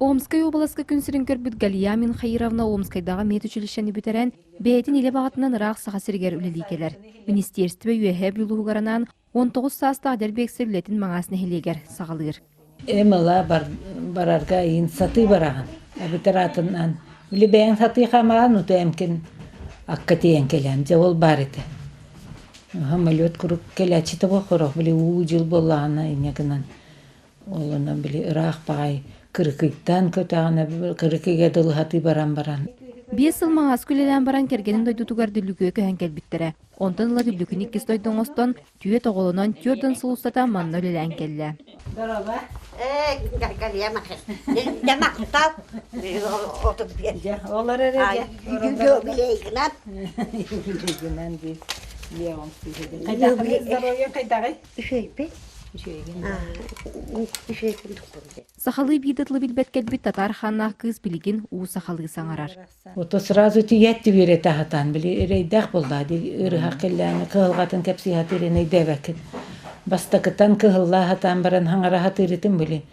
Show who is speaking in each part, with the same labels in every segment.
Speaker 1: Омскай уобаласка күн сирин көрбүт Галия Минхаировна Омскайдааҕы медучилищены бүтэрэн, бэйэтин илэ баҕатынан ыраах Саха сиригэр үлэлии кэлэр. Министиэристибэ Үөһээ Бүлүү анаан 19 саастаах Дьэрбиэксэ үлэтин Маҥаас нэһилиэгэр саҕалыыр.
Speaker 2: Эм ыла барарга ыйын сатыы бараҕын. Эбэтэр атынан били бэйэҥ сатыы хаамаҕын, уту эмкин акка тиийэн кэлэн. Дьэ ол баар этэ. Самолет куруук кэлээччитэ буолхорох, били уу дьыл буоллаҕына инньэ гынан Ол онон били ыраах баҕай кырыкыйтан көтөҕүнэ кырыкыйга дылы сатыы баран баран.
Speaker 1: 5 сыл Маҥааска үлэлээн баран кэргэнин дойдутугар Дүллүкүгэ көһөн кэлбиттэрэ. Онтон ыла Дүллүкүнү иккис дойду оҥостон, түөрт оҕолонон, 4 сыл устата манна үлэлээн кэллэ.
Speaker 2: Дороба. Олор эрэ Здоровье хайдаҕый?
Speaker 3: Үчүгэйбин.
Speaker 2: Үчүгэйгин
Speaker 3: Үчүгэйбин туппун.
Speaker 1: Сахалыы биир да тылы билбэт кэлбит татаар хааннаах кыыс билигин уу сахалыы саҥарар.
Speaker 2: Ото сразу тиийээт түбүөрэтэ аһатаан били эрэйдээх буоллаа дии ыарыһах кэллэҕинэ кыһалҕатын кэпсии сатыырын өйдөөбөккүн. Бастакытан кыһыллаа сатаан баран хаҥара сатыырытын били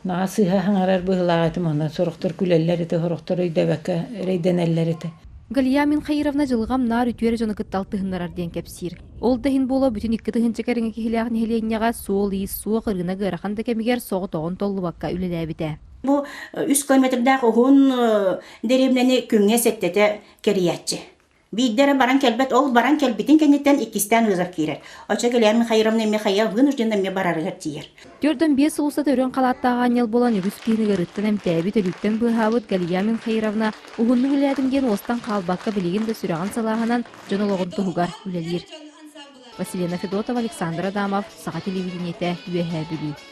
Speaker 2: наҕа сыыһа хаҥарар быһыылаах этим онон сорохтор күлэллэр этэ сорохтор өйдөөбөккө эрэйдэнэллэр этэ.
Speaker 1: Галия Минхаировна дьылҕам наар үтүө эрэ дьону кытта алтыһыннарар диэн кэпсиир. Ол да иһин буола бүтүн 2 тыһыынча кэриҥэ киһилээх нэһилиэнньэҕэ суол-иис суох ырыынак ыарахан да кэмигэр соҕотоҕун толлубакка үлэлээбитэ.
Speaker 4: Бу 3 километрдаах уһун дэриэбинэни күҥҥэ сэттэтэ кэрийээччи. Биирдэ эрэ баран кэлбэт, ол баран кэлбитин кэнниттэн иккистээн вызов киирэр. Оччо Галия Михайловна Михаил вынуждена эмиэ барарыгар тиийэр.
Speaker 1: 45 сыл устата өрүөн халааттаах аанньал буолан үгүс киһини ыарыыттан эмтээбит, өлүүттэн быыһаабыт Галия Михайловна уһуннук үлэлээтим диэн уостан хаалбакка билигин да сүрэҕин сылааһынан дьон олоҕун туһугар үлэлиир. Василина Федотова, Александр Адамов, Саха телевидениетэ, Үөһээ Бүлүү.